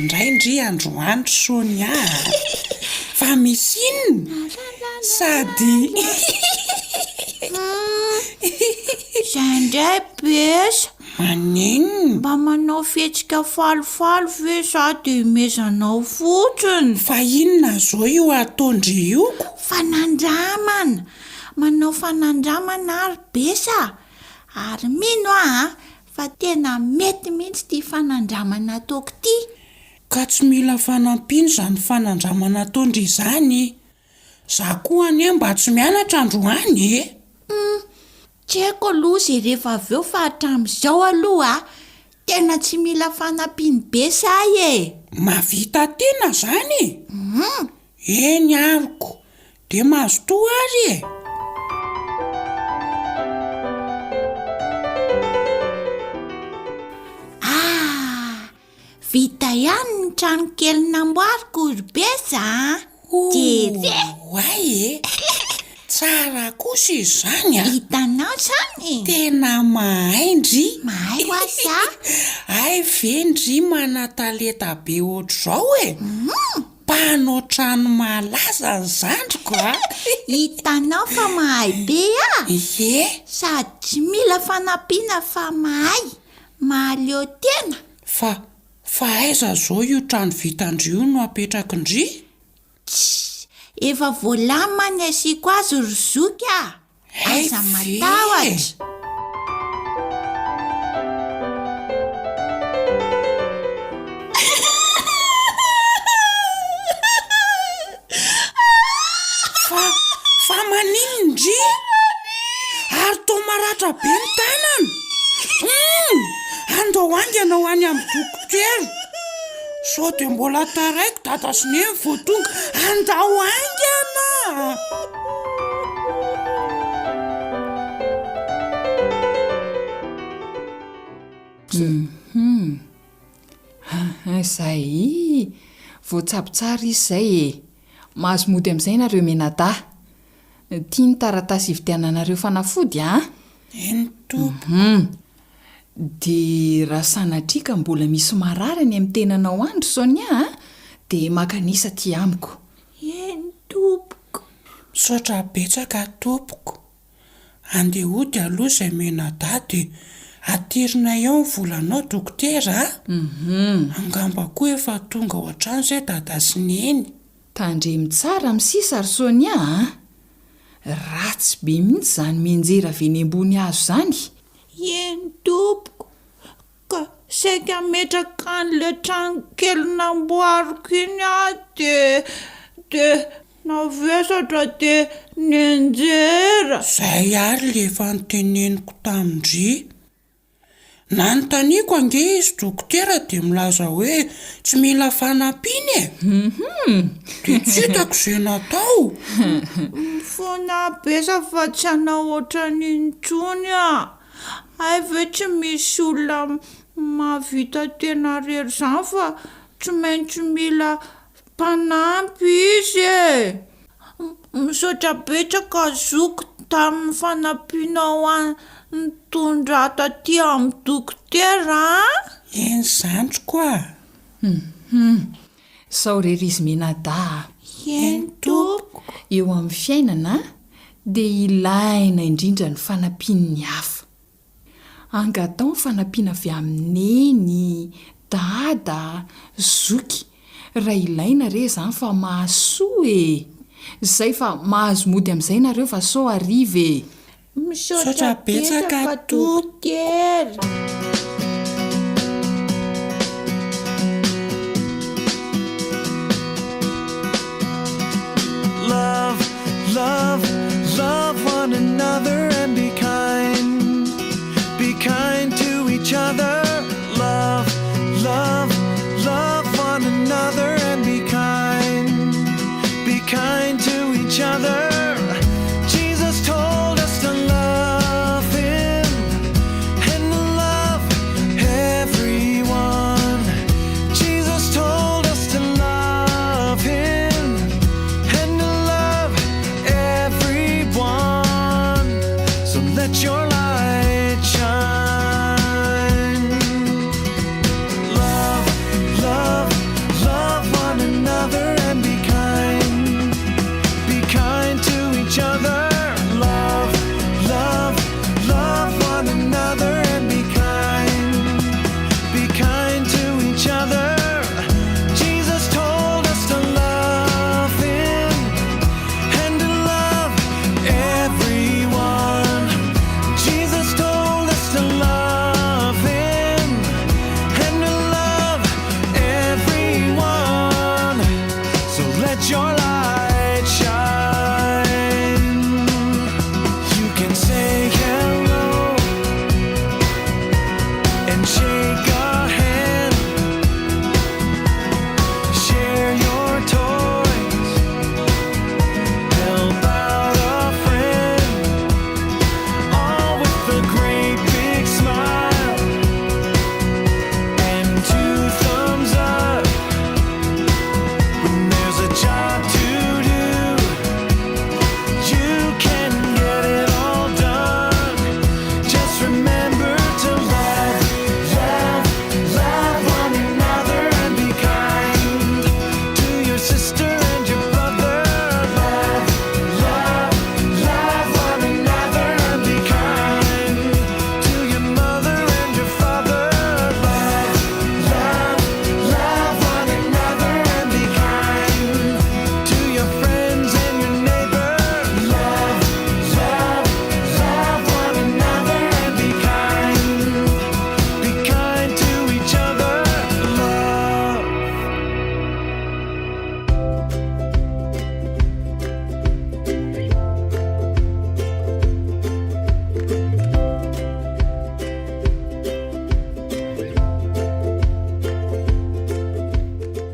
indray ndry androany ry Sonia a! Fa misy inona? Sady Izay indray Bessa! Maninona? Mba manao fihetsika falifaly ve za dia imezanao fotsiny? Fa inona izao io ataon-dry io ko? Fanandramana! Manao fanandramana aho ry Bessa a! Ary mino aho an, fa tena mety mihitsy ity fanandramana ataoko ity. Ka tsy mila fanampiana izany fanandramana ataon-dry izany e! Za koa anie mba tsy mianatra androany e! Hum, tsy haiko aloha izay rehefa avy eo fa hatramin'izao aloha tena tsy mila fanampian'i Bessa aho e! Mahavita tena izany e! Hum! Eny aroko, dia mazotoa ary e! Ah! Vita ihany ny trano kely namboariko ry Bessa a! Jereo! Oay e! Tsara kosa izany a! Hitanao izany? Tena mahay ndry! Mahay hoa za! Hay ve ndry manan-talenta be ohatr'izao e! Mpanao trano malaza ny zandriko a! Hitanao fa mahay be aho? Ie! Sady tsy mila fanampiana fa mahay, mahaleo tena. Fa, fa aiza zao io trano vitan-dry io no apetrakin-dry? Tssy, efa voalamina ny asiako azy ry zoky a! Aza matahotra! Fa, fa maninona ndry? Ary toa maratra be ny tanana! Hum! Andao haingana ho any amin'ny dokotera! Sao dia mbola taraiky dada sy neny vao tonga! Andao haingana! Hum. Izay. Voatsabo tsara izy izay e. Mahazo mody amin'izay nareo mianadahy. Ity ny taratasy hividiananareo fanafody a! Eny tompoko. Hum. Dia raha sanatria ka mbola misy marary any amin'ny tenanao any ry Sonia a, dia makanisa aty amiko. Eny tompoko. Misaotra betsaka tompoko. Andeha hody aloha izay mianadahy dia aterina eo ny volanao dokotera a! Angamba koa efa tonga ao an-trano izay dada sy neny. Tandremo tsara amin'ny sisa ry Sonia a! Ratsy be mihitsy izany mianjera avy eny ambony hazo izany. Eny tompoko, ka saika hametraka an'ilay trano kely namboariko iny aho dia, dia navesatra dia nianjera. Izay ary ilay efa noteneniko tamin-dry. Nanontaniako ange izy dokotera dia milaza hoe tsy mila fanampiana e! Dia tsy hitako izay natao. Mifona besa fa tsy hanao ohatran'iny intsony aho. Hay ve tsy misy olona mahavita tena irery izany fa tsy maintsy mila Mpanampy izy e! Misaotra betsaka zoky tamin'ny fanampianao ahy nitondra ahy taty amin'ny dokotera a! Eny zandriko a! Hum! Sao re ry izy mianadahy a! Eny tompoko! Eo amin'ny fiainana dia ilaina indrindra ny fanampian'ny hafa. Angataho ny fanampiana avy amin'i Neny, Dada, Zoky, raha ilaina re izany fa mahasoa e! Zay fa mahazo mody amin'izay nareo fa sao hariva e! Misaotra betsaka dokotera. Love, love, love one another and be kind. Be kind to each other. Love, love, love one another and be kind. Be kind to each other. Jesus told us to love him and to love.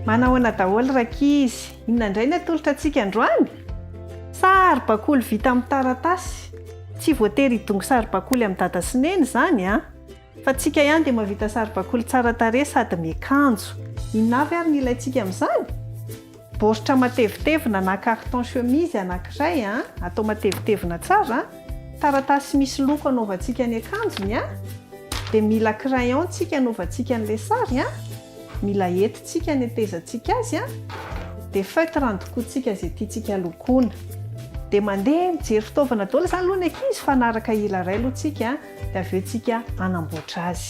Manahoana daholo rankizy? Inona indray ny atolotra antsika androany? Saribakoly vita amin'ny taratasy. Tsy voatery hidongy saribakoly amin'i dada sy neny izany an! Fa tsika ihany dia mahavita saribakoly tsara tarehy sady miakanjo. Inona avy ary ny ilaintsika amin'izany? Baoritra matevitevina na carton chemise anankiray an, atao matevitevina tsara an, taratasy misy loko anaovantsika ny akanjony an, dia mila crayon tsika anaovantsika an'ilay sary an, mila hety tsika anetezantsika azy an, dia feutre andokoantsika izay tiantsika lokoina. Dia mandeha mijery fitaovana daholo izany aloha ny ankizy fa hanaraka hila iray aloha tsika an. dia avy eo tsika hanamboatra azy.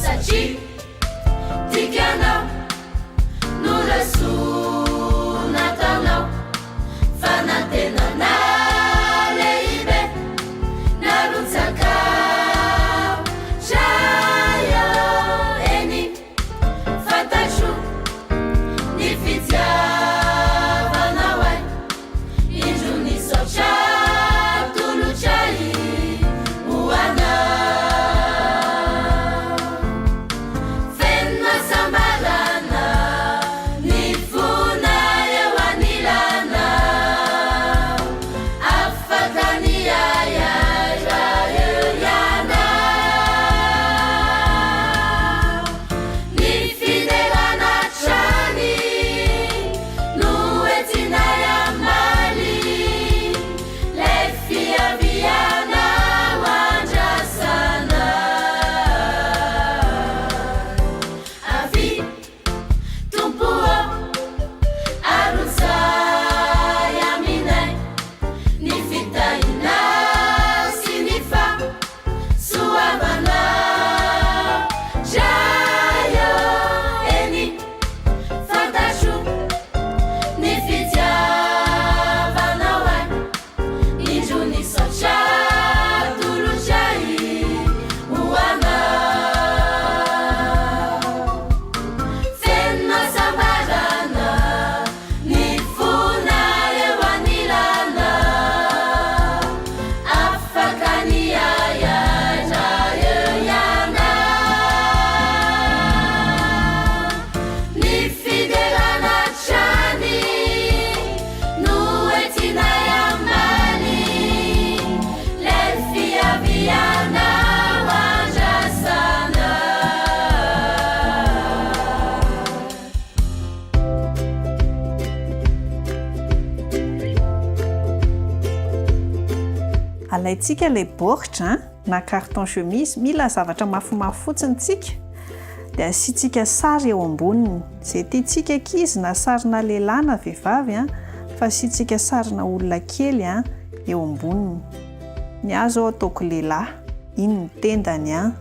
Satria tiako ianao no lesoa nataonao Fanantenana lehibe narotsakao Ray ô eny Fantatro ny fitiavanao ahy, indro ny saotra atolotray ho anao. Feno hasambarana ny fonay eo anilanao, afaka ny ahiahy raha eo ianao. Ny fiderana hatrany no entinay hamaly lay fiavianao andrasana. Avia Tompo ô, arotsay aminay ny fitahiana sy ny faha. Soavana Ray ô eny fantatro ny fitiavanao ahy indro ny saotra atolotray ho anao feno hasambarana ny fonay eo anilanao. Afaka ny ahiahy raha eo ianao. Ny fiderana hatrany no entinay hamaly lay fiavianao andrasana. Alaintsika ilay baoritra na carton chemise, mila zavatra mafimafy fotsiny tsika, dia asiantsika sary eo amboniny. Izay tiantsika ankizy na sarina lehilahy na vehivavy fa asiantsika sarina olona kely eo amboniny. Ny ahy izao ataoko lehilahy, iny ny tendany an.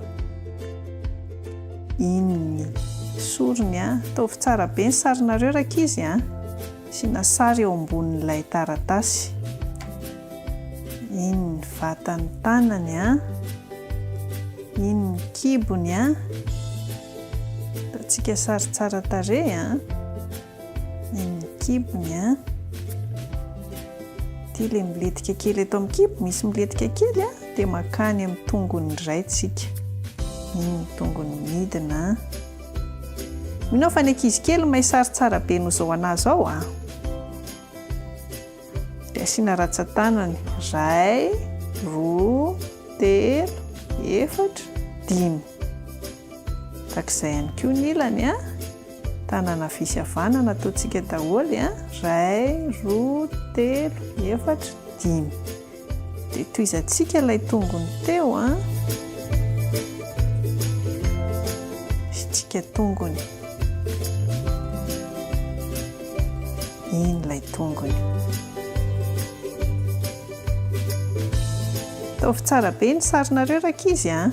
Iny ny sorony a! Ataovy tsara be ny sarinareo rankizy a! Asiana sary eo ambonin'ilay taratasy. Iny ny vatan'ny tanany a! Iny ny kibony a! Ataontsika sary tsara tarehy a! Iny ny kibony a! Ity ilay milentika kely eto amin'ny kibo, misy milentika kely a, dia mankany amin'ny tongony indray tsika. Iny ny tongony midina a. Mino aho fa ny ankizy kely mahay sary tsara be noho izao anà izao a. Dia asiana ratsan-tanana. Iray, roa, telo, efatra, dimy. Tahaka izay ihany koa ny ilany a. Tanana havia sy havanana ataontsika daholo a. Iray, roa, telo, efatra, dimy. Dia tohizantsika ilay tongony teo a. Asiantsika tongony. Iny ilay tongony. Ataovy tsara be ny sarinareo rankizy a.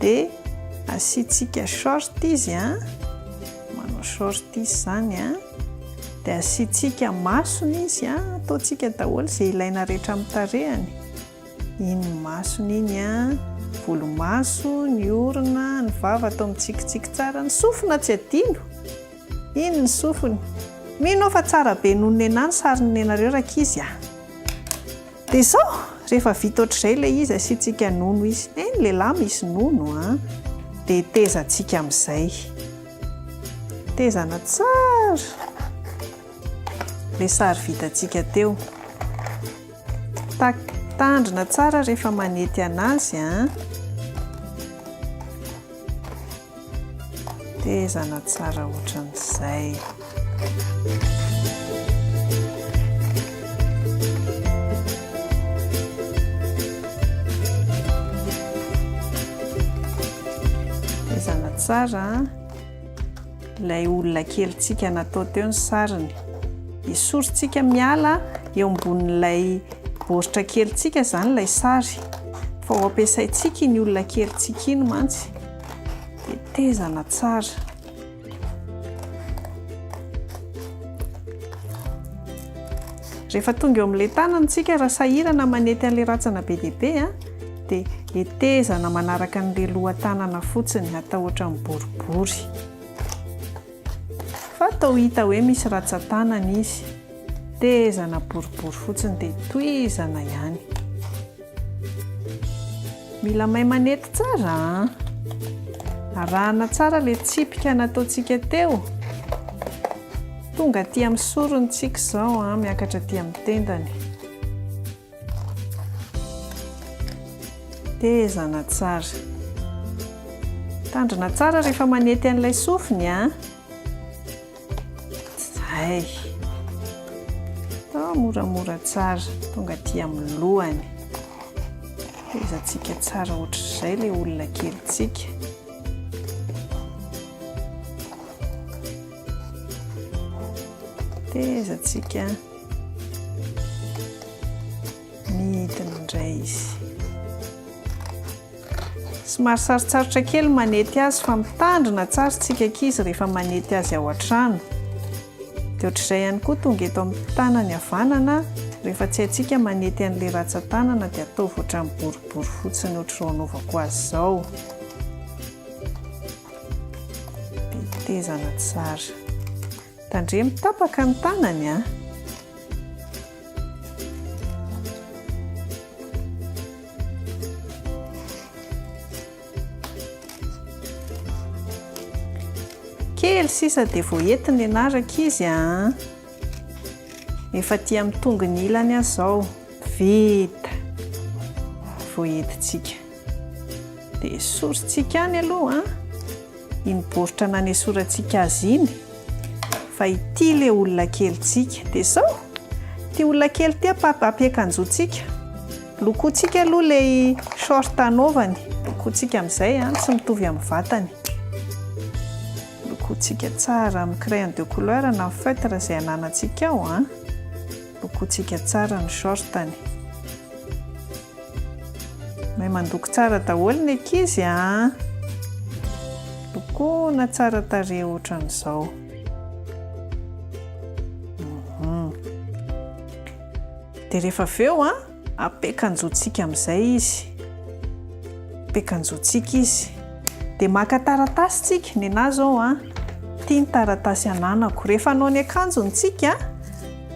Dia asiantsika short izy a. Manao short izy izany a. Dia asiantsika masony izy a. Ataontsika daholo izay ilaina rehetra amin'ny tarehiny. Iny ny masony iny a. Volomaso, ny orona, ny vava atao mitsikitsiky tsara, ny sofina tsy adino. Iny ny sofiny. Mino aho fa tsara be noho ny nenà ny sarin'ny nenareo rankizy a! Dia izao, Rehefa vita ohatr'izay ilay izy, asiantsika nono izy. Eh, ny lehilahy misy nono an! Dia hetezantsika amin'izay. Hetezana tsara ilay sary vitantsika teo. Tandrina tsara rehefa manety anazy an! Tetezana tsara ohatran'izay. Tetezana tsara ilay olona kelintsika natao teo ny sariny. Esorintsika miala eo ambonin'ilay baoritra kelintsika izany ilay sary. Fa ho ampiasaintsika iny olona kelintsika iny mantsy. Tetezana tsara. Rehefa tonga eo amin'ilay tanana isika, raha sahirana manety an'ilay rantsana be dia be, dia hetezana manaraka an'ilay loha-tanana fotsiny, atao ohatran'ny boribory. Fa atao hita hoe misy rantsan-tanana izy. Tetezana boribory fotsiny dia tohizana ihany. Mila mahay manety tsara an! Arahana tsara ilay tsipika nataontsika teo. Tonga aty amin'ny sorony tsika izao an, miakatra aty amin'ny tendany. Tetezana tsara. Tandrina tsara rehefa manety an'ilay sofiny an. Zay. Atao moramora tsara, tonga aty amin'ny lohany. Tehezantsika tsara ohatr'izay ilay olona kelintsika. Tehezantsika. Midina indray izy. Somary sarotsarotra kely manety azy fa mitandrina tsara isika ankizy rehefa manety azy ao an-trano. Dia ohatr'izay ihany koa tonga eto amin'ny tanany havanana, rehefa tsy haintsika manety an'ilay ratsan-tanana dia ataovy ohatran'ny boribory fotsiny ohatr'izao anaovako azy izao. Tetezana tsara. Tandremo tapaka ny tanany a! Kely sisa dia voahety ny anaraka izy a! Efa aty amin'ny tongony ilany aho izao. Vita! Voahetintsika. Dia esorintsika any aloha an! Iny baoritra nanesorantsika azy iny fa ity ilay olona kelintsika. Dia izao, ity olona kely ity ampiakanjoantsika. Lokointsika aloha ilay short anaovany. Lokointsika amin'izay an, tsy mitovy amin'ny vatany. Lokointsika tsara amin'ny crayon de couleur na feutre izay ananantsika ao an. Lokointsika tsara ny short-ny. Mahay mandoko tsara daholo ny ankizy a! Lokoana tsara tarehy ohatran'izao. Mhm. Dia rehefa avy eo a, apekanjotsika amin'izay izy. Apekanjotsika izy. Dia maka taratasy tsika, nenà izao a, ity ny taratasy ananako. Rehefa hanao ny akanjony tsika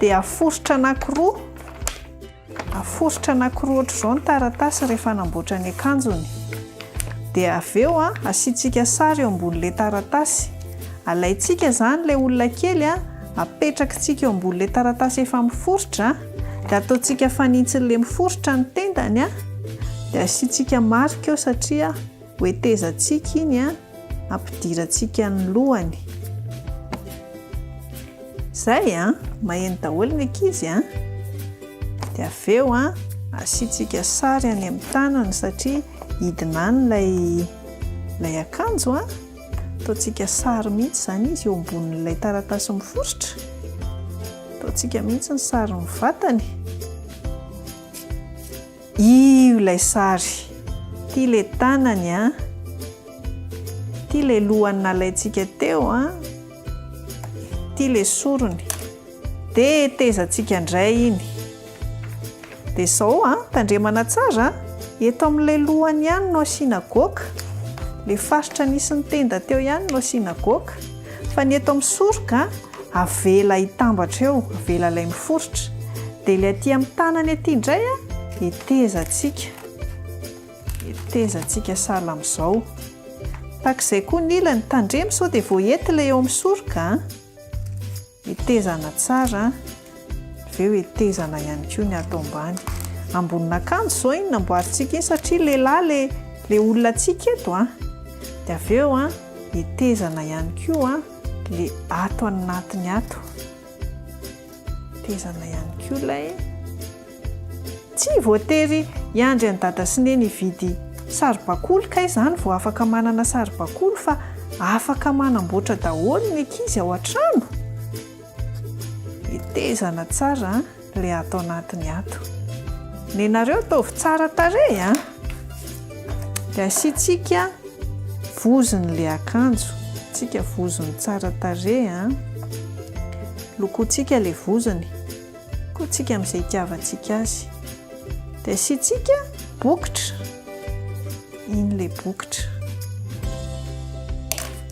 dia aforitra anankiroa. Aforitra anankiroa ohatr'izao ny taratasy rehefa hanamboatra ny akanjony. Dia avy eo asiantsika sary eo ambonin'ilay taratasy. Alaintsika izany ilay olona kely, apetrakitsika eo ambonin'ilay taratasy efa miforitra, dia ataontsika fanintsin'ilay miforitra ny tendany, dia asiantsika marika eo satria hohetezantsika iny hampidirantsika ny lohany. Izay an! Maheno daholo ny ankizy an! Dia avy eo an, asiantsika sary any amin'ny tanany satria hidina any ilay ilay akanjo an! Ataontsika sary mihitsy izany izy eo ambonin'ilay taratasy miforitra. Ataontsika mihitsy ny sarin'ny vatany. Io ilay sary. Ity ilay tanany an. Ity ilay lohany nalaintsika teo an. Ity ilay sorony. Dia hetezantsika indray iny. Dia izao an, tandremana tsara an. Eto amin'ilay lohany ihany no asiana goaka. Ilay faritra nisy ny tenda teo ihany no asiana goaka. Fa ny eto amin'ny soroka avela hitambatra eo, avela ilay miforitra. Dia ilay aty amin'ny tanany aty indray an. Hetezantsika. Hetezantsika sahala amin'izao. Tahaka izay koa ny ilany. Tandremo sao dia voahety ilay eo amin'ny soroka a. Hetezana tsara, avy eo hetezana ihany koa ny ato ambany. Ambonin'akanjo izao iny namboarintsika iny satria lehilahy ilay ilay olona antsika eto a. Dia avy eo a, hetezana ihany koa ilay ato anatiny ato. Hetezana ihany koa ilay. Tsy voatery hiandry an'i Dada sy Neny hividy saribakoly kay izany vao afaka manana saribakoly fa afaka manamboatra daholo ny ankizy ao an-trano. Hetezana tsara ilay ato anatiny ato. Nenareo ataovy tsara tarehy a! Dia asiantsika vozony ilay akanjo. Tsika vozony tsara tarehy a! Lokointsika ilay vozony. Koa tsika amin'izay itiavantsika azy. Dia asiantsika bokotra. Iny ilay bokotra.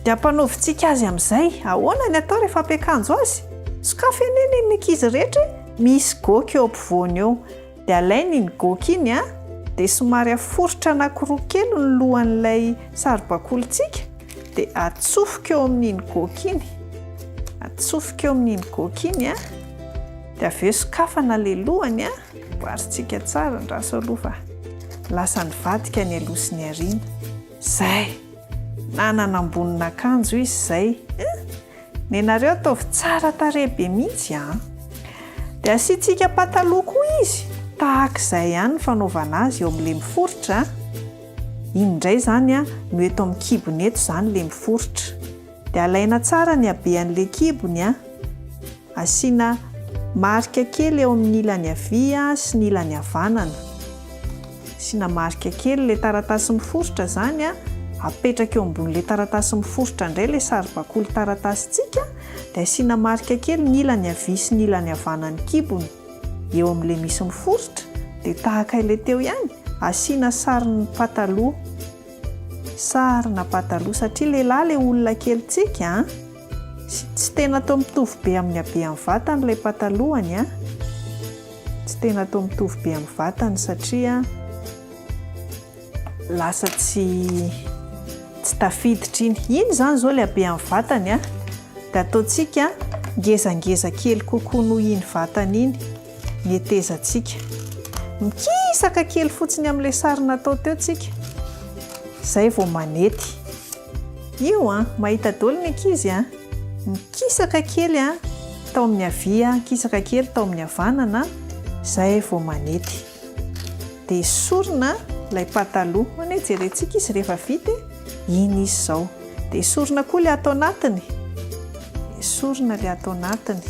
Dia ampanaovintsika azy amin'izay. Ahoana ny atao rehefa hampiakanjo azy? Sokafy anie ny an'ny ankizy rehetra e! Misy goky eo ampovoany eo. Dia alaina iny goky iny an, dia somary aforitra anankiroa kely ny lohan'ilay saribakolintsika, dia atsofoka eo amin'iny goky iny. Atsofoka eo amin'iny goky iny an, dia avy eo sokafana ilay lohany an, amboarintsika tsara, andraso aloha fa lasa nivadika ny aloha sy ny aoriana. Izay! Nanana ambonin'akanjo izy izay. Nenareo ataovy tsara tarehy be mihitsy an! Dia asiantsika pataloha koa izy, tahaka izay ihany ny fanaovana azy eo amin'ilay miforitra an! Iny indray izany an no eto amin'ny kibony eto izany ilay miforitra. Dia alaina tsara ny habean'ilay kibony an! Asiana marika kely eo amin'ny ilany havia sy ny ilany havanana. Asiana marika kely ilay taratasy miforitra izany, apetraka eo ambonin'ilay taratasy miforitra indray ilay saribakoly taratasintsika, dia asiana marika kely ny ilany havia sy ny ilany havanan'ny kibony eo amin'ilay misy miforitra, dia tahaka ilay teo ihany, asiana sarin'ny pataloha. Sarina pataloha satria lehilahy ilay olona kelintsika an! Sy tsy tena atao mitovy be amin'ny habean'ny vatany ilay patalohany an! Tsy tena atao mitovy be amin'ny vatany satria lasa tsy tsy tafiditra iny. Iny izany izao ilay habean'ny vatany an! Dia ataontsika ngezangeza kely kokoa noho iny vatany iny. ny hetezantsika. Mikisaka kely fotsiny amin'ilay sary natao teo tsika, izay vao manety. Io an, mahita daholo ny ankizy an. Mikisaka kely an, tao amin'ny havia, mikisaka kely tao amin'ny havanana, izay vao manety. Dia esorina ilay pataloha. Hono e, jerentsika izy rehefa vita e. Iny izy izao. Dia esorina koa ilay ato anatiny. Esorina ilay ato anatiny.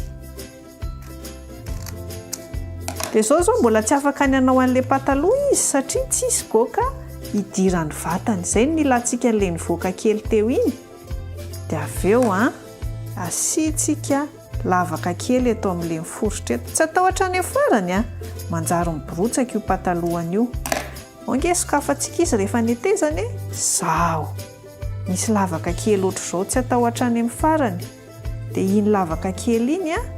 Dia izao izao mbola tsy afaka ny hanao an'ilay pataloha izy satria tsisy goaka hidiran'ny vatany. Izay no nilantsika an'ilay nivoaka kely teo iny. Dia avy eo an, asiantsika lavaka kely eto amin'ilay miforitra eto. Tsy atao hatrany amin'ny farany an, manjary miborotsaka io patalohany io. Ange sokafantsika izy rehefa netezana e! Zao! Misy lavaka kely ohatr'izao tsy atao hatrany amin'ny farany. Dia iny lavaka kely iny an,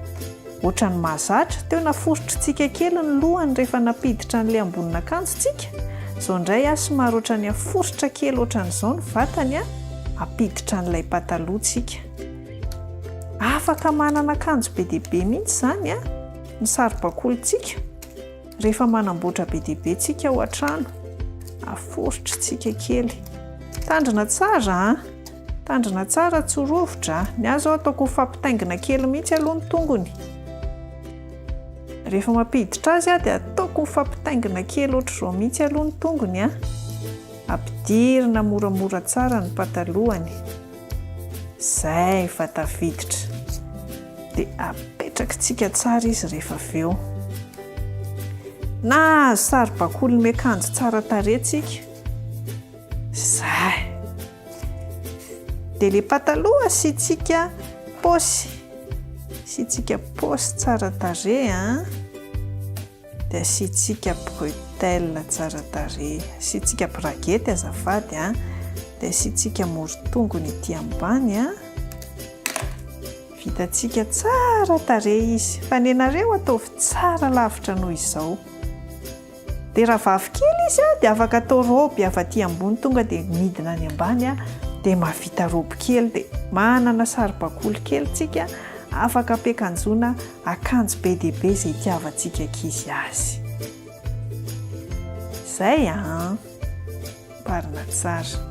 ohatran'ny mahazatra, teo naforitritsika kely ny lohany rehefa nampiditra an'ilay ambonin'akanjo tsika, izao indray an somary ohatran'ny aforitra kely ohatran'izao ny vatany an, ampiditra an'ilay pataloha tsika. Afaka manana akanjo be dia be mihitsy izany an, ny saribakolintsika. Rehefa manamboatra be dia be tsika ao an-trano, aforitritsika kely. Tandrina tsara an! Tandrina tsara tsy ho rovitra a! Ny ahy izao ataoko mifampitaingina kely mihitsy aloha ny tongony. Rehefa mampiditra azy aho dia ataoko mifampitaingina kely ohatr'izao mihitsy aloha ny tongony an! Ampidirina moramora tsara ny patalohany. Izay fa tafiditra. Dia apetrakitsika tsara izy rehefa avy eo. Nahazo saribakoly miakanjo tsara tarehy tsika. Izay. Dia ilay pataloha asiantsika paosy. Asiantsika paosy tsara tarehy an. Dia asiantsika bretelle tsara tarehy, asiantsika braguette azafady an, dia asiantsika morotongony ety ambany an, vitantsika tsara tarehy izy, fa nenareo ataovy tsara lavitra noho izao. Dia raha vavy kely izy a, dia afaka atao raoby avy aty ambony tonga dia midina any ambany a, dia mahavita raoby kely dia manana saribakoly kely tsika afaka ampiakanjoana akanjo be dia be izay itiavantsika ankizy azy. Izay an! Marina tsara.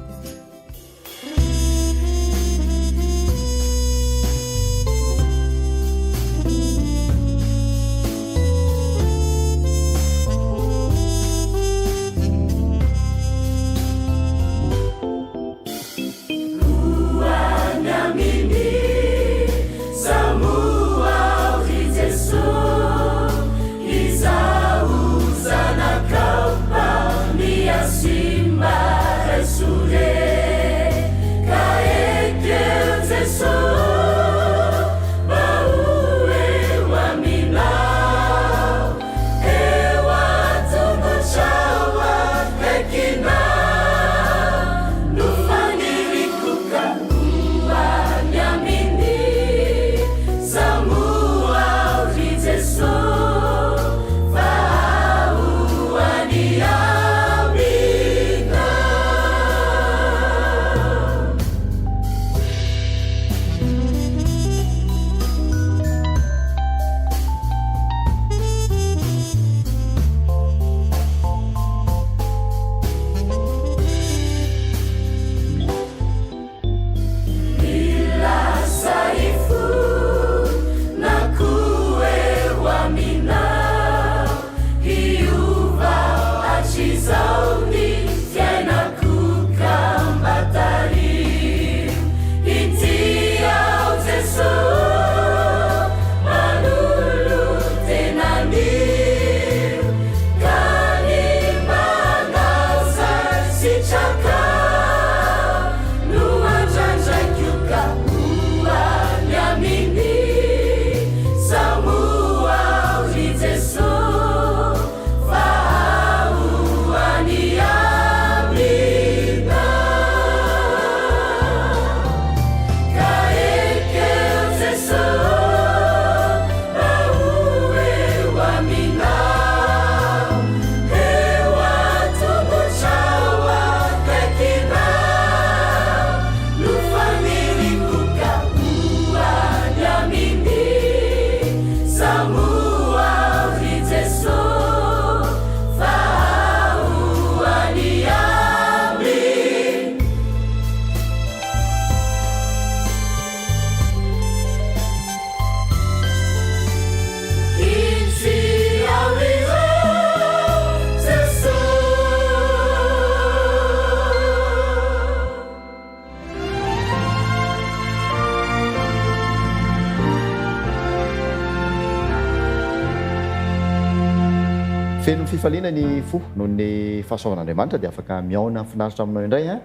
Feno fifaliana ny fo noho ny fahasoavan'Andriamanitra dia afaka mihaona finaritra aminao indray an,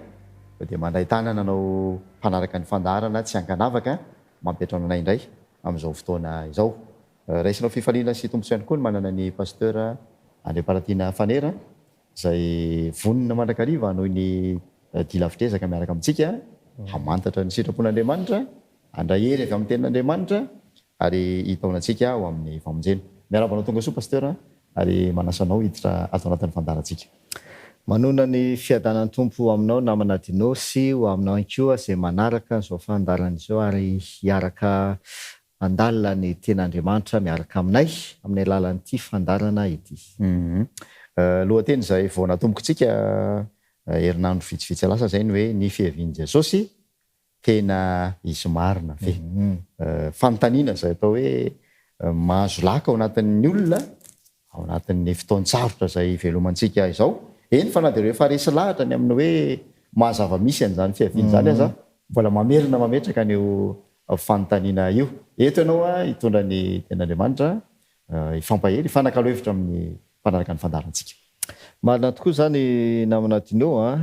dia mandray tanana anao mpanaraka ny fandaharana tsy ankanavaka mampiantrano anay indray amin'izao fotoana izao. Raisinao fifaliana sy tombontsoa ihany koa ny manana ny Pasteur Andriamparatiana Fanera izay vonona mandrakariva hanohy ny dia lavitr'ezaka miaraka amintsika, hamantatra ny sitrapon'Andriamanitra, handray hery avy amin'ny Tenin'Andriamanitra ary hitaona antsika ho amin'ny famonjena. Miarahaba anao tonga soa Pasteur ary manasa anao hiditra ato anatin'ny fandaharantsika. Manonona ny fiadanan'ny Tompo ho aminao namana Dino sy ho aminao ihany koa izay manaraka an'izao fandaharana izao ary hiaraka Handalina ny Tenin'Andriamanitra miaraka aminay amin'ny alalan'ity fandaharana ity. Lohateny izay vao natombokintsika herinandro vitsivitsy lasa izay ny hoe Ny fiavian'i Jesosy, tena izy marina ve? Fanontaniana izay atao hoe mahazo laka ao anatin'ny olona ao anatin'ny fotoan-tsarotra izay ivelomantsika izao, eny fa na dia ireo efa resy lahatra ny amin'ny hoe maha zava-misy an'izany fiaviana izany aza, mbola mamerina mametraka an'io fanontaniana io. Eto ianao hitondra ny Tenin'Andriamanitra, hifampahery, hifanakalo hevitra amin'ny mpanaraka ny fandaharantsika. Marina tokoa izany namana Dino a!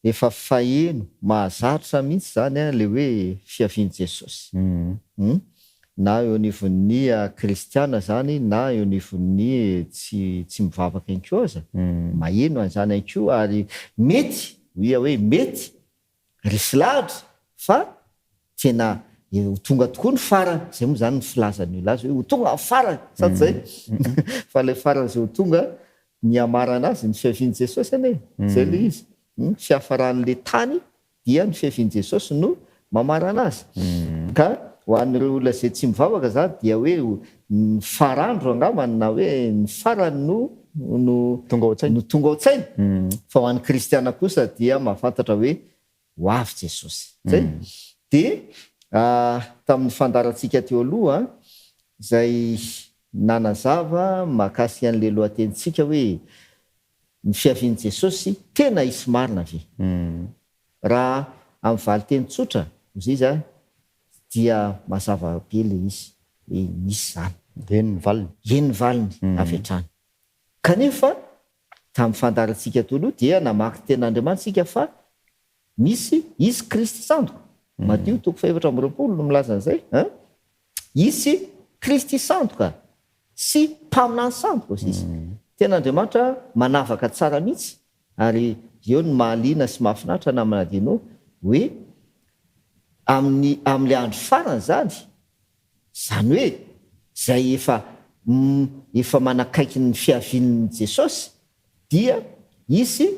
Efa faheno mahazatra mihitsy izany an le hoe fiavian'i Jesosy. Hum. Na eo anivon'ny kristiana izany na eo anivon'ny tsy tsy mivavaka ihany koa aza, maheno an'izany ihany koa ary mety, hoy aho hoe mety resy lahatra fa tena ho tonga tokoa ny farany, izay moa izany ny filazan'ny olona azy hoe ho tonga ny farany, sa tsy izay? Fa ilay farany izay ho tonga. ny hamarana azy ny fiavian'i Jesosy anie e! Zay le izy. Ny fiafaran'le tany dia ny fiavian'i Jesosy no mamarana azy. Ka ho an'ireo olona izay tsy mivavaka zany dia hoe ny farandro angambany na hoe ny farany no no Tonga ao an-tsaina. no tonga ao an-tsaina. Fa ho an'ny kristiana kosa dia mahafantatra hoe ho avy Jesosy. Zay. Dia tamin'ny fandaharantsika teo aloha izay nanazava mahakasika an'ilay lohatenintsika hoe ny fiavian'i Jesosy tena hisy marina ve? Raha amin'ny valinteny tsotra, hozy izy, dia mazava be ilay izy hoe misy izany. Eny ny valiny. Eny ny valiny avy hatrany. Kanefa tamin'ny fandaharantsika teo aloha dia namaky tenin'Andriamanitra isika fa misy hisy Kristy sandoka. Matio toko fahefatra amby 20 no milaza an'izay an! Hisy Kristy sandoka sy mpaminany sandoka hozy izy. Tena Andriamanitra manavaka tsara mihitsy ary eo no mahaliana sy mahafinaritra namana Dino hoe amin'ny amin'ilay andro farany izany Izany hoe izay efa efa manakaiky ny fiavian'i Jesosy dia hisy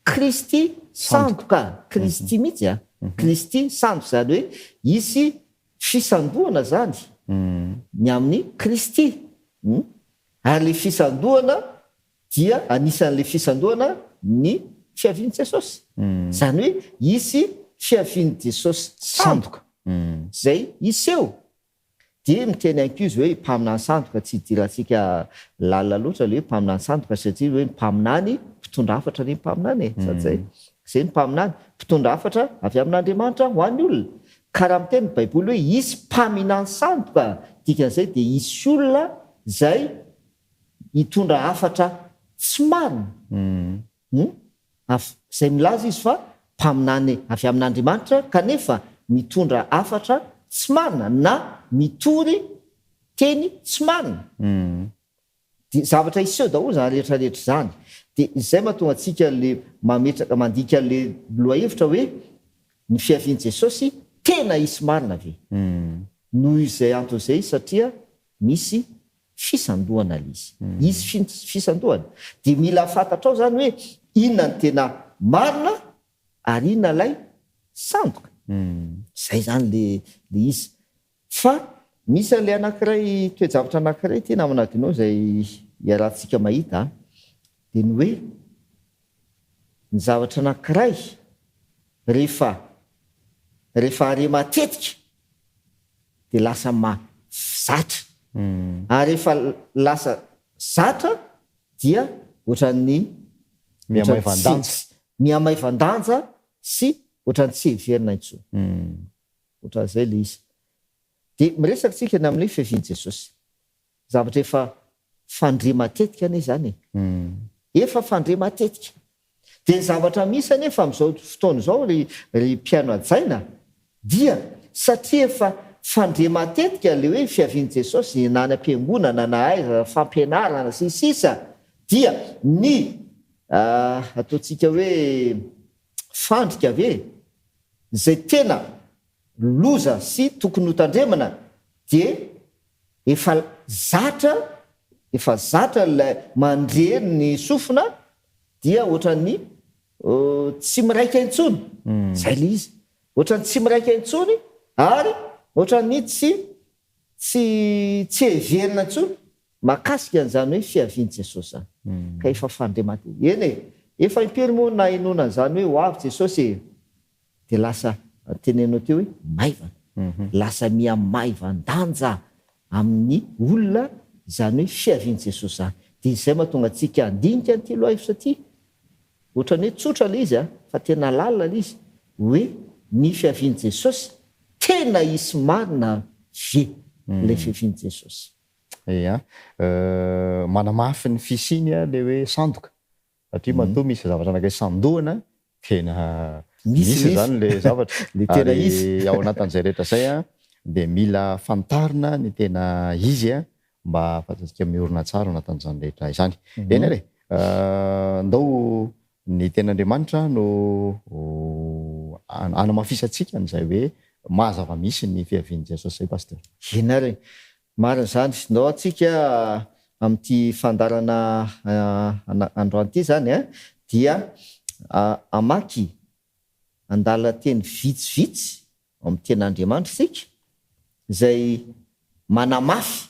Kristy sandoka, Kristy mihitsy an, Kristy sandoka, izany hoe hisy fisandohana izany ny amin'i Kristy, ary ilay fisandohana dia anisan'ilay fisandohana ny fiavian'i Jesosy. Izany hoe hisy fiavian'i Jesosy sandoka izay hiseho. Dia miteny ihany koa izy hoe mpaminany sandoka, tsy idirantsika lalina loatra ilay hoe mpaminany sandoka satria hoe mpaminany mpitondra hafatra anie ny mpaminany e, sa tsy izay? Izay ny mpaminany, mpitondra hafatra avy amin'Andriamanitra ho an'ny olona. Ka raha miteny ny Baiboly hoe hisy mpaminany sandoka, dikan'izay dia hisy olona izay hitondra hafatra tsy marina, hum, avy, izay milaza izy fa mpaminany avy amin'Andriamanitra kanefa mitondra hafatra tsy marina na mitory teny tsy marina. Dia zavatra hiseho daholo izany rehetra rehetra izany. Dia izay mahatonga antsika le mametraka, mandika le lohahevitra hoe ny fiavian'i Jesosy tena hisy marina ve? Noho izay antony izay satria misy fisandohana ilay izy. Hisy fisandohana. Dia mila fantatrao izany hoe inona no tena marina ary inona ilay sandoka. Izay izany ilay izy. Fa misy an'ilay anankiray, toe-javatra anankiray ity namana Dino izay iarahantsika mahita an, dia ny hoe ny zavatra anankiray rehefa rehefa are matetika dia lasa mahazatra ary rehefa lasa zatra dia ohatran'ny Mihamaivan-danja. Mihamaivan-danja sy ohatran'ny tsy heverina intsony. Ohatran'izay ilay izy. Dia miresaka tsika ny amin'ny hoe fiavian'i Jesosy. Zavatra efa fandre matetika anie izany e. Efa fandre matetika. Dia ny zavatra misy anefa amin'izao fotoana izao ry ry mpihaino hajaina dia satria efa fandre matetika ilay hoe fiavian'i Jesosy na any am-piangonana na aiza, fampianarana sy ny sisa dia ny ataontsika hoe fandrika ve izay tena loza sy tokony hotandremana dia efa zatra efa zatra ilay mandre ny sofina dia ohatran'ny tsy miraika intsony, zay ilay izy, ohatran'ny tsy miraika intsony ary ohatran'ny tsy tsy tsy heverina intsony mahakasika an'izany hoe fiavian'i Jesosy izany, ka efa fandre matetika, eny e, efa impiry moa nahenoana an'izany hoe ho avy Jesosy e, dia lasa teneninao teo hoe maivana, lasa miha maivan-danja amin'ny olona izany hoe fiavian'i Jesosy izany. Dia izay mahatonga antsika handinika an'ity lohahevitra ity, ohatran'ny hoe tsotra ilay izy fa tena lalina ilay izy, hoe ny fiavian'i Jesosy, tena hisy marina ve ilay fiavian'i Jesosy? Ia. Manamafy ny fisiany ilay hoe sandoka. Satria matoa misy zavatra anankiray sandohana, tena misy izany ilay zavatra. Ary ao anatin'izay rehetra izay dia mila fantarina ny tena izy mba ahafahantsika miorina tsara ao anatin'izany rehetra izany. Eny ary e! Ndao ny tenin'Andriamanitra no hanamafisantsika an'izay hoe maha zava-misy ny fiavian'i Jesosy izay Pasteur. Eny ary e! Marina izany. Ndao antsika. amin'ity fandaharana androany ity izany dia hamaky andalan-teny vitsivitsy ao amin'ny Tenin'Andriamanitra isika izay manamafy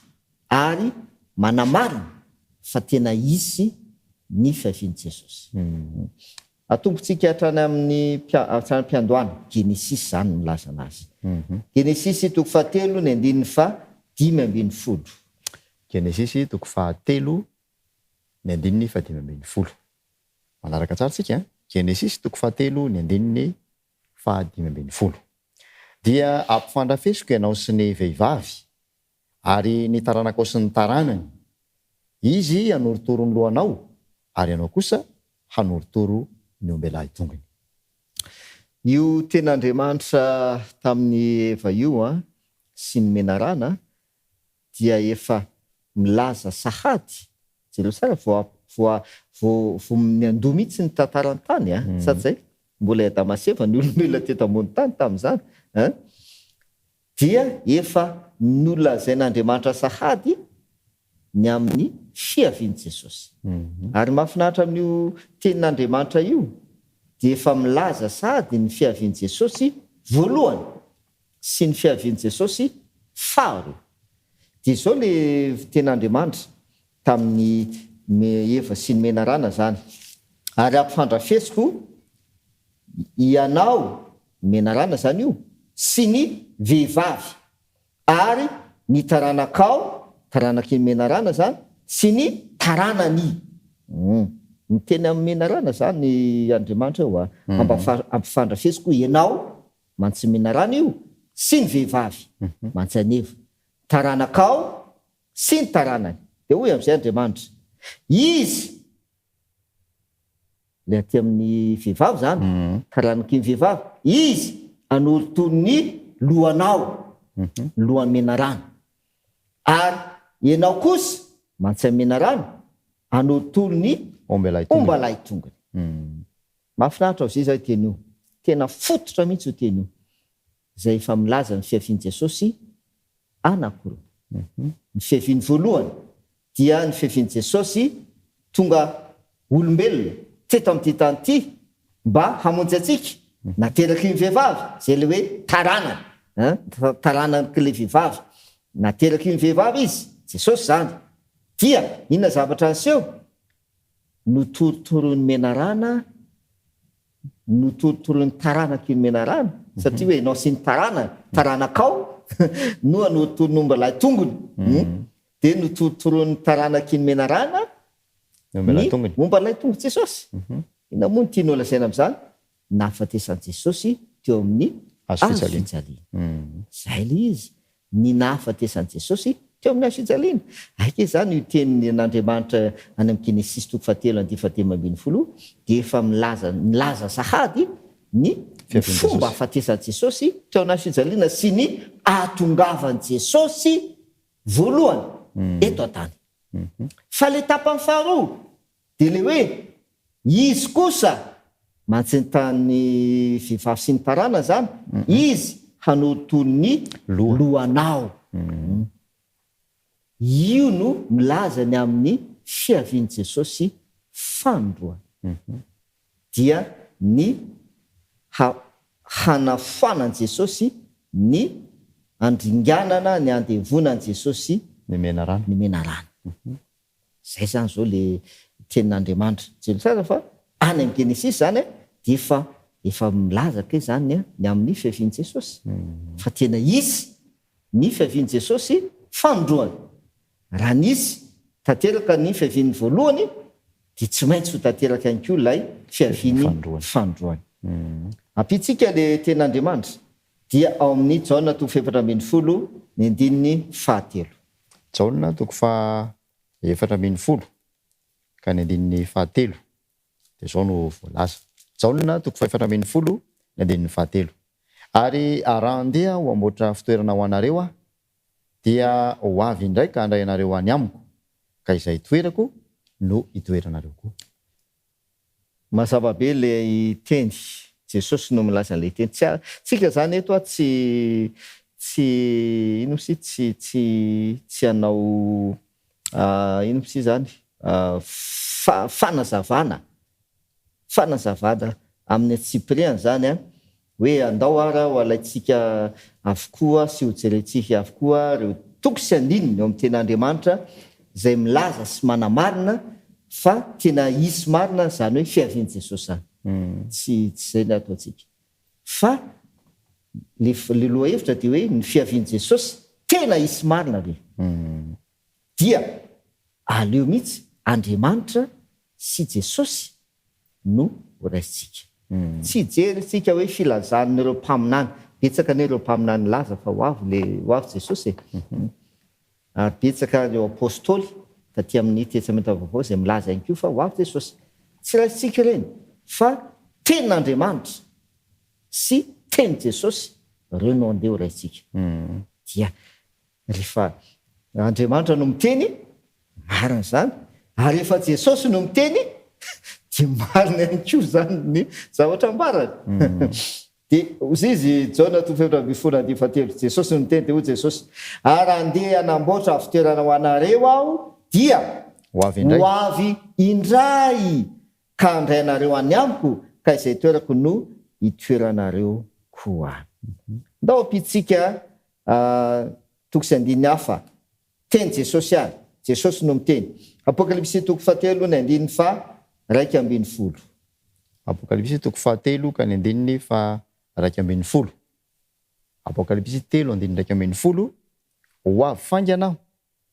ary manamarina fa tena hisy ny fiavian'i Jesosy. Atombotsika hatrany amin'ny hatrany am-piandohana, Genesisy izany no milazana azy. Genesisy toko fahatelo ny andininy faha-15. Genesisy toko fahatelo ny andininy faha-15. Manaraka tsara tsika an? Genesisy toko fahatelo ny andininy faha-15. Dia ampifandrafesiko ianao sy ny vehivavy, ary ny taranakao sy ny taranany. Izy hanorotoro ny lohanao, ary ianao kosa hanorotoro ny ombelahy tongony. Io tenin'Andriamanitra tamin'i Eva io sy ny menarana dia efa milaza sahady, jereo tsara, vao vao vao vao niandoha mihitsy ny tantaran'ny tany an, sa tsy zay? Mbola i Adama sy Eva ny olombelona teto ambony tany tamin'izany an, dia efa nolazain'Andriamanitra sahady ny amin'ny fiavian'i Jesosy. Ary mahafinaritra amin'io tenin'Andriamanitra io dia efa milaza sahady ny fiavian'i Jesosy voalohany sy ny fiavian'i Jesosy faharoa. Dia izao le tenin'Andriamanitra tamin'i Eva sy ny menarana izany, Ary ampifandrafesiko ianao, menarana izany io, sy ny vehivavy, ary ny taranakao, taranaky ny menarana izany, sy ny taranany. Miteny amin'ny menarana izany Andriamanitra eo a, ampifandrafesiko ianao, mantsy menarana io, sy ny vehivavy, mantsy an'i Eva, taranakao sy ny taranany. Dia hoy amin'izay Andriamanitra, Izy, ilay aty amin'ny vehivavy izany, taranaky ny vehivavy, Izy hanorotoro ny lohanao, ny lohan'ny menarana, ary ianao kosa, mantsy amin'ny menarana, hanorotoro ny ombalahy tongony. Mahafinaritra ao izay teny io. Tena fototra mihitsy io teny io, izay efa milaza ny fiavian'i Jesosy anankiroa. Ny fiaviany voalohany dia ny fiavian'i Jesosy tonga olombelona teto amin'ity tany ity mba hamonjy antsika, nateraky ny vehivavy, izay ilay hoe taranany, taranak'ilay vehivavy. Nateraky ny vehivavy izy, Jesosy izany. Dia inona zavatra niseho? Notorotoroin'ny menarana, notorotoroin'ny taranaky ny menarana, satria hoe ianao sy ny taranany, taranakao, no hanorotoro ny ombalahy tongony. Dia notorotoroin'ny taranaky ny menarana ny ombalahy tongony Jesosy. Inona moa no tianao lazaina amin'izany? Nahafatesan'i Jesosy teo amin'ny Hazo hazo fijaliana. fijaliana. Izay ilay izy, ny nahafatesan'i Jesosy teo amin'ny hazo fijaliana. Aika izany io tenin'Andriamanitra any amin'ny Genesisy toko fahatelo andiany fahadimy ambinifolo io dia efa milaza milaza sahady ny Fiavian'i fomba Jesosy. hahafatesan'i Jesosy teo amin'ny hazo fijaliana sy ny ahatongavan'i Jesosy voalohany eto an-tany. Fa ilay tapany faharoa Dia ilay hoe izy kosa mantsy ny tany vehivavy sy ny taranany izany, izy hanorotoro ny lohanao. Io no milaza ny amin'ny fiavian'i Jesosy fanindroany. Dia ny ha hanafoanan'i Jesosy ny andringanana ny andevonan'i Jesosy Ny menarana. Ny menarana. Zay zany zao le tenin'Andriamanitra. Jereo tsara fa any amin'ny Genesisy zany dia efa efa milaza kay zany ny amin'ny fiavian'i Jesosy. Fa tena hisy ny fiavian'i Jesosy fanindroany. Raha nisy tanteraka ny fiaviany voalohany dia tsy maintsy ho tanteraka ihany koa ilay fiaviany fanindroany. Ampiantsika le tenin'Andriamanitra dia ao amin'ny Jaona toko fahefatra 14 ny andininy fahatelo. Jaona toko faha 14 ka ny andininy fahatelo dia izao no voalaza. Jaona toko faha 14 ny andininy fahatelo. Ary raha handeha ho hamboatra fitoerana ho anareo aho, dia ho avy indray ka handray anareo any amiko, ka izay itoerako no hitoeranareo koa. Mazava be ilay teny. Jesosy no milaza an'ilay teny. Tsy tsika zany eto a tsy tsy ino moa izy ity tsy tsy tsy hanao. Inona moa izany? Fanazavana, fanazavana amin'ny antsipiriany izany an, hoe andao ara ho alaintsika avokoa sy ho jerentsika avokoa ireo toko sy andininy ao amin'ny Tenin'Andriamanitra izay milaza sy manamarina fa tena hisy marina izany hoe fiavian'i Jesosy izany. Tsy tsy izay ny ataontsika. Fa le le lohahevitra dia hoe ny fiavian'i Jesosy tena hisy marina ve? Dia aleo mihitsy Andriamanitra sy Jesosy no ho raisintsika. Tsy hijery isika hoe filazan'ireo mpaminany, betsaka anie ireo mpaminany nilaza fa ho avy le ho avy Jesosy e. Ary betsaka ireo apostoly taty amin'ny Testamenta Vaovao izay milaza ihany koa fa ho avy Jesosy. Tsy raisintsika ireny fa tenin'Andriamanitra sy tenin'i Jesosy ireo no andeha ho raisintsika. Dia Rehefa Andriamanitra no miteny, marina izany, ary rehefa Jesosy no miteny, dia marina ihany koa izany ny zavatra ambarany. Dia hoy izy, Jaona toko 14 andininy fahatelo, Jesosy no niteny, dia hoy Jesosy, Ary handeha hanamboatra fitoerana ho anareo Aho, dia Ho avy indray. ho avy indray, ka handray anareo any amiko, ka izay toerako no hitoeranareo koa. Ndao ampiantsika Toko sy andininy hafa. Teny Jesosy ihany. Jesosy no miteny. Apokalypsy toko fahatelo ny andininy faha 11. Apokalypsy toko fahatelo ka ny andininy faha 11. Apokalypsy telo andininy 11, Ho avy faingana Aho,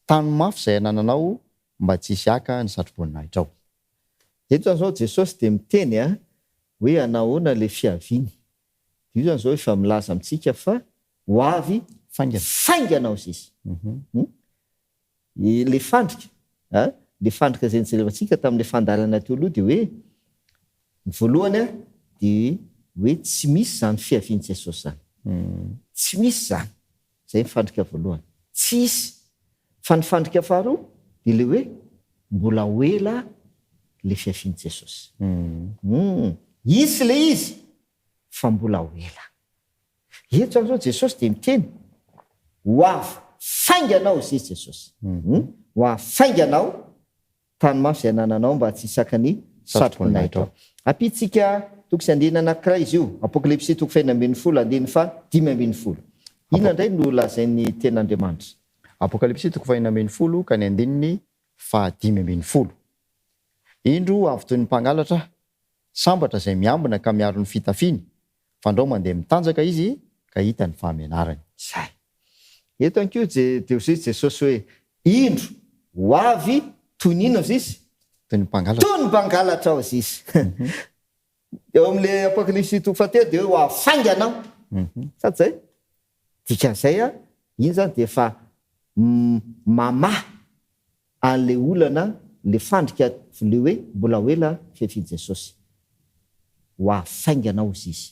tano mafy izay anananao mba tsy hisy haka ny satroboninahitral. Eto izany izao Jesosy dia miteny hoe anahoana ilay fiaviany. Io zany zao efa milaza amintsika fa ho avy Faingana. faingana ozy izy. Hum. Le fandrika a, le fandrika izay nijerevantsika tamin'le fandaharana teo aloha dia hoe, ny voalohany a, dia hoe tsy misy izany fiavian'i Jesosy izany. Tsy misy izany. Izay ny fandrika voalohany. Tsy hisy. Fa ny fandrika faharoa dia ilay hoe mbola ho ela ilay fiavian'i Jesosy. Hum. Hisy ilay izy fa mbola ho ela. Eto izany izao Jesosy dia miteny, ho avy faingana hozy izy Jesosy. Hum. Ho avy faingana aho Tany mafy izay anananao mba tsy hisaka ny satroboninahitra. Ampitsika toko sy andininy anankiray izy io, Apokalypsy toko fahenina 16 andininy faha 15. Inona indray no lazain'ny Tenin'Andriamanitra? Apokalypsy toko fahenina 16 ka ny andininy faha 15. Indro avy toy ny mpangalatra aho, sambatra izay miambina ka miaro ny fitafiany, fandrao mandeha mitanjaka izy ka hita ny fahamenarany. Izay. Eto ihany koa dia hoy Jesosy hoe, Indro, ho avy toy ny inona hozy Izy? Toy ny mpangalatra. Toy ny mpangalatra hozy Izy. Eo amin'ilay Apokalypsy toko fahatelo dia hoe ho avy faingana aho. Sa tsy izay? Dikan'izay, iny izany dia efa mamaha an'ilay olana, ilay fandrika ilay hoe mbola ho ela fiavian'i Jesosy. Ho avy faingana hozy Izy.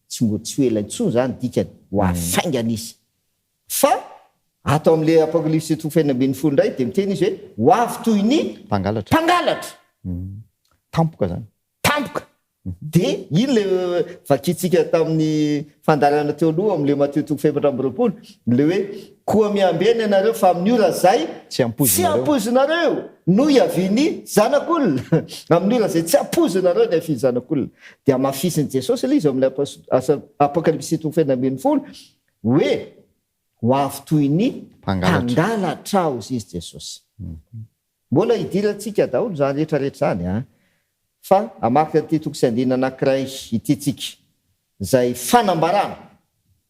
Tsy mbo tsy ho ela intsony izany dikany, ho avy faingana Izy. Fa ato amin'ilay Apokalypsy toko fahenina 16 indray dia miteny Izy hoe ho avy toy ny Mpangalatra. mpangalatra. Tampoka izany. Tampoka. Dia iny ilay vakintsika tamin'ny fandaharana teo aloha amin'ilay Matio toko faha-24, ilay hoe, Koa miambena ianareo fa amin'ny ora izay Tsy ampoizinareo. tsy ampoizinareo no hiavian'ny Zanak'olona. Amin'ny ora izay tsy ampoizinareo no hiavian'ny Zanak'olona. Dia hamafisin'i Jesosy ilay izy ao amin'ilay Apokalypsy toko fahenina 16 hoe, Ho avy toy ny Mpangalatra. mpangalatra hozy izy Jesosy. Mbola hidirantsika daholo izany rehetra rehetra izany an! Fa hamaky an'ity toko sy andininy anankiray ity tsika, izay fanambarana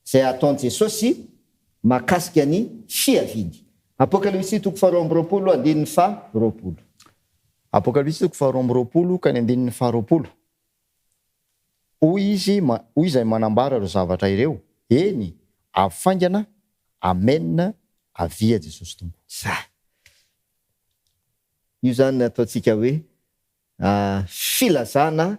izay ataon'i Jesosy mahakasika ny fiaviany. Apokalypsy toko faharoa amby 20 andininy faha 20. Apokalypsy toko faharoa amby 20 ka ny andininy faha 20. Hoy izy, hoy izay manambara ireo zavatra ireo, Eny, avy faingana, Amena, avia Jesosy Tompo. Zay. Io izany ny ataontsika hoe filazana,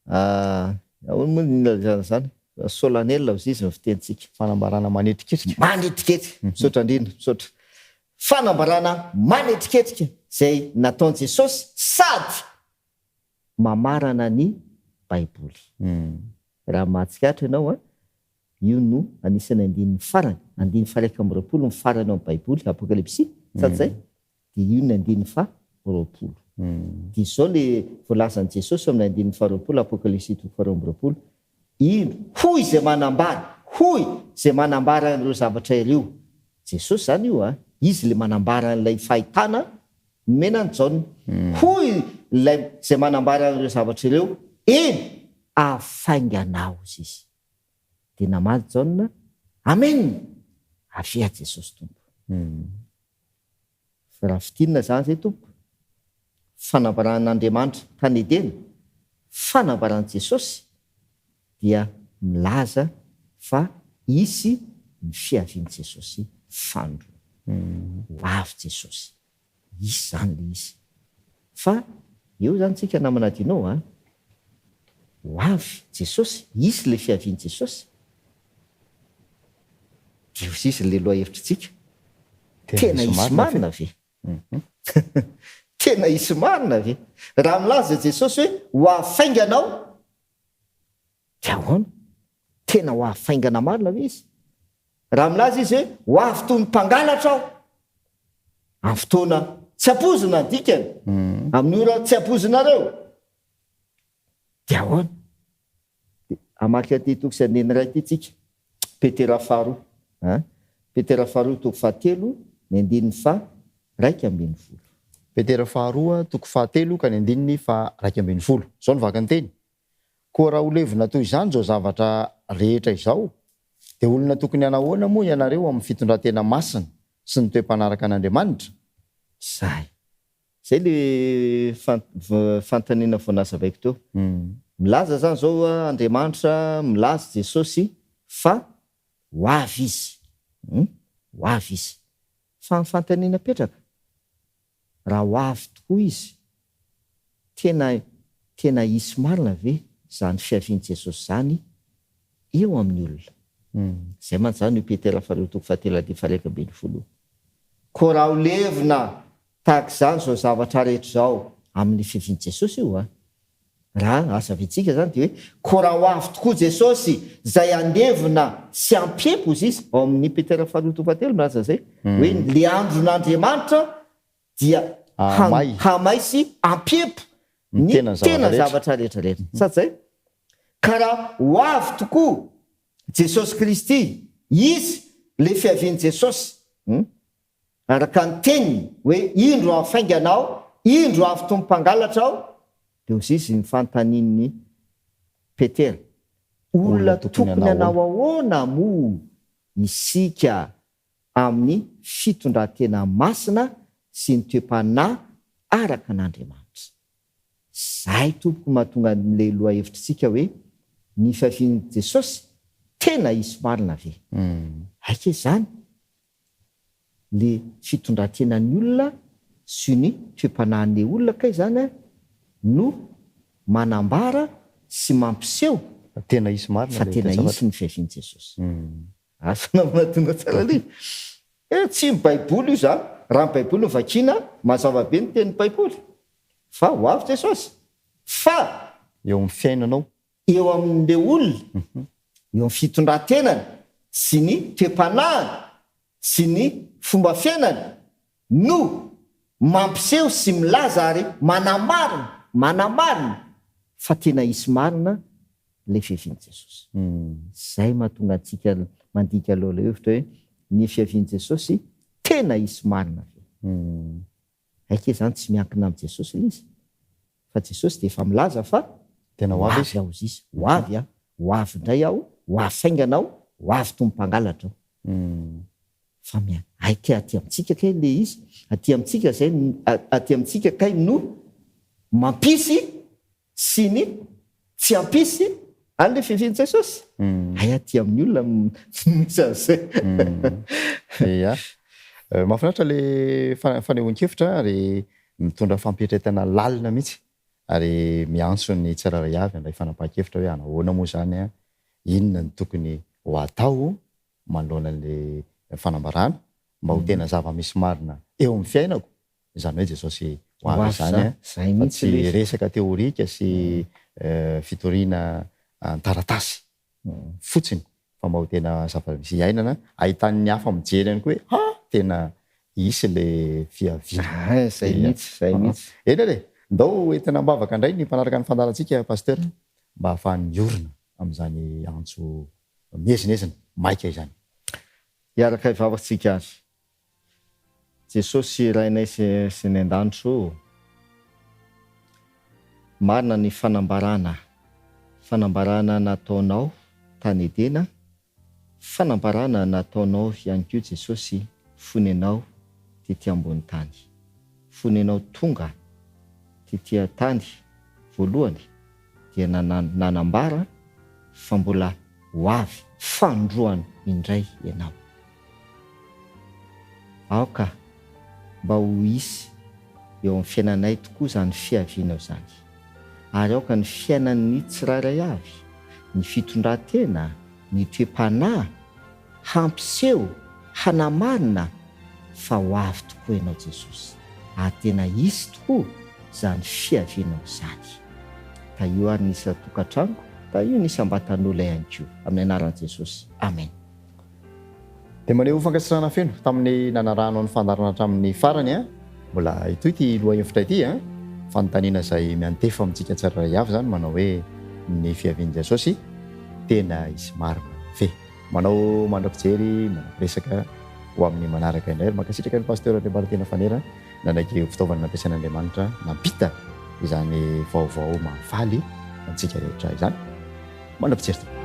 ahoana moa ny ilazana izany? Solennel hozy izy ny fitenintsika. Fanambarana manetriketrika. Manetriketrika. Misaotra indrindra, misaotra. Fanambarana manetriketrika izay nataon'i Jesosy sady mamarana ny Baiboly. Raha mahatsikaritra ianao an, io no anisan'ny andininy farany, andininy faha 21 ny farany ao amin'ny Baiboly, Apokalypsy, sa tsy izay? Dia io ny andininy faha 20. Dia izao le voalazan'i Jesosy eo amin'ny andininy faha 20, Apokalypsy toko faha 22, Indro, hoy izay manambara, hoy izay manambara an'ireo zavatra ireo. Jesosy izany io an, Izy ilay manambara an'ilay fahitana nomena an'i Jaona. Hoy ilay izay manambara an'ireo zavatra ireo, Eny, hafaingana aho, hozy Izy. Dia namaly Jaona, Amena! Avia Jesosy Tompo. Raha fintinina izany izay tompoko, fanambaran'Andriamanitra tany Edena, fanambaran'i Jesosy dia milaza fa hisy ny fiavian'i Jesosy fanindroany. Ho avy Jesosy. Hisy izany ilay izy. Fa eo izany tsika namana Dino a! Ho avy Jesosy, hisy ilay fiavian'i Jesosy. Dia hoy izy ilay lohahevitritsika, tena hisy marina ve? Tena hisy marina ve? Raha milaza Jesosy hoe ho avy faingana aho, dia ahoana? Tena ho avy faingana marina ve izy? Raha milaza izy hoe ho avy toy ny mpangalatra aho, amin'ny fotoana tsy ampoizina ny dikany, amin'ny ora tsy ampoizinareo, dia ahoana? Dia hamaky an'ity toko sy andininy iray ity tsika. Petera faharoa, a. Petera faharoa toko fahatelo, ny andininy faha-11. Petera faharoa toko fahatelo ka ny andininy faha-11. Izao no vaky ny teny, Koa raha ho levona toy izany izao zavatra rehetra izao, dia olona tokony hanahoana moa ianareo amin'ny fitondran-tena masina sy ny toe-panaraka an'Andriamanitra? Izay. Zay le fanontaniana vao nazavaiko teo. Milaza zany zao Andriamanitra, milaza Jesosy fa ho avy Izy. Hum, ho avy Izy. Fa ny fanontaniana apetraka, raha ho avy tokoa Izy, tena tena hisy marina ve zany fiavian'i Jesosy zany eo amin'ny olona? Zay mantsy zany io Petera faharoa toko fahatelo andininy faha 11 io. Koa raha ho levona Tahaka izany izao zavatra rehetra izao amin'ny fiavian'i Jesosy io an! Raha azavintsika izany dia hoe, koa raha ho avy tokoa Jesosy izay handevona sy hampiempo hozy izy, ao amin'ny Petera faharoa toko fahatelo milaza an'izay, hoe ny andron'Andriamanitra dia hamay sy hampiempo ny tena zavatra rehetra rehetra. Sa tsy izay? Ka raha ho avy tokoa Jesosy Kristy, Izy ilay fiavian'i Jesosy, Araka ny teniny hoe indro avy faingana aho, indro avy toy ny mpangalatra aho, dia hoy izy ny fanontanian'i Petera, Olona tokony hanao ahoana moa isika amin'ny fitondran-tena masina sy ny toe-panahy araka an'Andriamanitra? Izay tompoko mahatonga an'ilay lohahevitritsika hoe ny fiavian'i Jesosy tena hisy marina ve? Aika izany le fitondran-tenan'ny olona sy ny toe-panahin'le olona kay zany no manambara sy mampiseho Fa tena hisy marina fa ilay tena zavatra. hisy ny fiavian'i Jesosy. Asa namana tonga tsara le. Eh tsy ny baiboly io zany, raha ny baiboly no vakiana mazava be ny tenin'ny baiboly fa ho avy Jesosy fa. Eo amin'ny fiainanao. Eo amin'le olona, eo amin'ny fitondran-tenany sy ny toe-panahiny sy ny fomba fiainany no mampiseho sy milaza ary manamarina, manamarina fa tena hisy marina ilay fiavian'i Jesosy. Izay mahatonga antsika mandika aloha ilay hevitra hoe ny fiavian'i Jesosy tena hisy marina ve? Aika izany tsy miankina amin'i Jesosy ilay izy fa Jesosy dia efa milaza fa Tena ho avy izy. aho izy, ho avy aho, ho avy indray aho, ho avy faingana aho, ho avy toy ny mpangalatra aho. Fa mia, aika aty amintsika kay ilay izy, aty amintsika izay, aty amintsika kay no mampisy sy ny tsy hampisy an'ilay fiavian'i Jesosy. Hay aty amin'ny olona no misy an'izay. Ia. Mahafinaritra ilay fanehoan-kevitra ary mitondra fampieritreretana lalina mihitsy ary miantso ny tsirairay avy handray fanapahan-kevitra hoe anahoana moa izany, inona no tokony ho atao manoloana an'ilay fanambarana mba ho tena zava-misy marina eo amin'ny fiainako. Izany hoe Jesosy ho avy izany an, fa tsy resaka teorika sy fitoriana an-taratasy fotsiny fa mba ho tena zava-misy iainana, ahitan'ny hafa mijery ihany koa hoe ha! tena Hisy le fiaviana. Ein, zay mihitsy, zay mihitsy. Eny ary e! Ndao entina am-bavaka indray ny mpanaraka ny fandaharantsika Pasteur mba hahafahany miorina amin'izany antso miezinezina, maika izany. Hiaraka hivavaka tsika ary. Jesosy Rainay sy any an-danitra ô! Marina ny fanambarana, fanambarana nataonao tany Edena, fanambarana nataonao ihany koa Jesosy fony Ianao tety ambony tany. Fony Ianao tonga tety an-tany voalohany dia nanambara fa mbola ho avy fanindroany indray Ianao. Aoka mba ho hisy eo amin'ny fiainanay tokoa izany fiavianao izany. Ary aoka ny fiainan'ny tsirairay avy, ny fitondran-tena, ny toe-panahy, hampiseho, hanamarina fa ho avy tokoa Ianao Jesosy. Ary tena hisy tokoa izany fiavianao izany. Tahio ary ny isan-tokantranoko, tahio ny isam-batan'olona ihany koa. Amin'ny anaran'i Jesosy. Amen. Dia maneho fankasitrahana feno tamin'ny nanarahanao ny fandaharana hatramin'ny farany an! Mbola hitohy ity lohahevitra ity an! Fanontaniana izay miantefa amintsika tsirairay avy izany manao hoe ny fiavian'i Jesosy tena hisy marina ve? Manao mandra-pijery, mandra-piresaka ho amin'ny manaraka indray ary mankasitraka an'i Pasteur Andriambaratena Fanera nanaiky ho fitaovana nampiasain'Andriamanitra nampita izany vaovao mahafaly antsika rehetra izany. Mandra-pijery tompoko.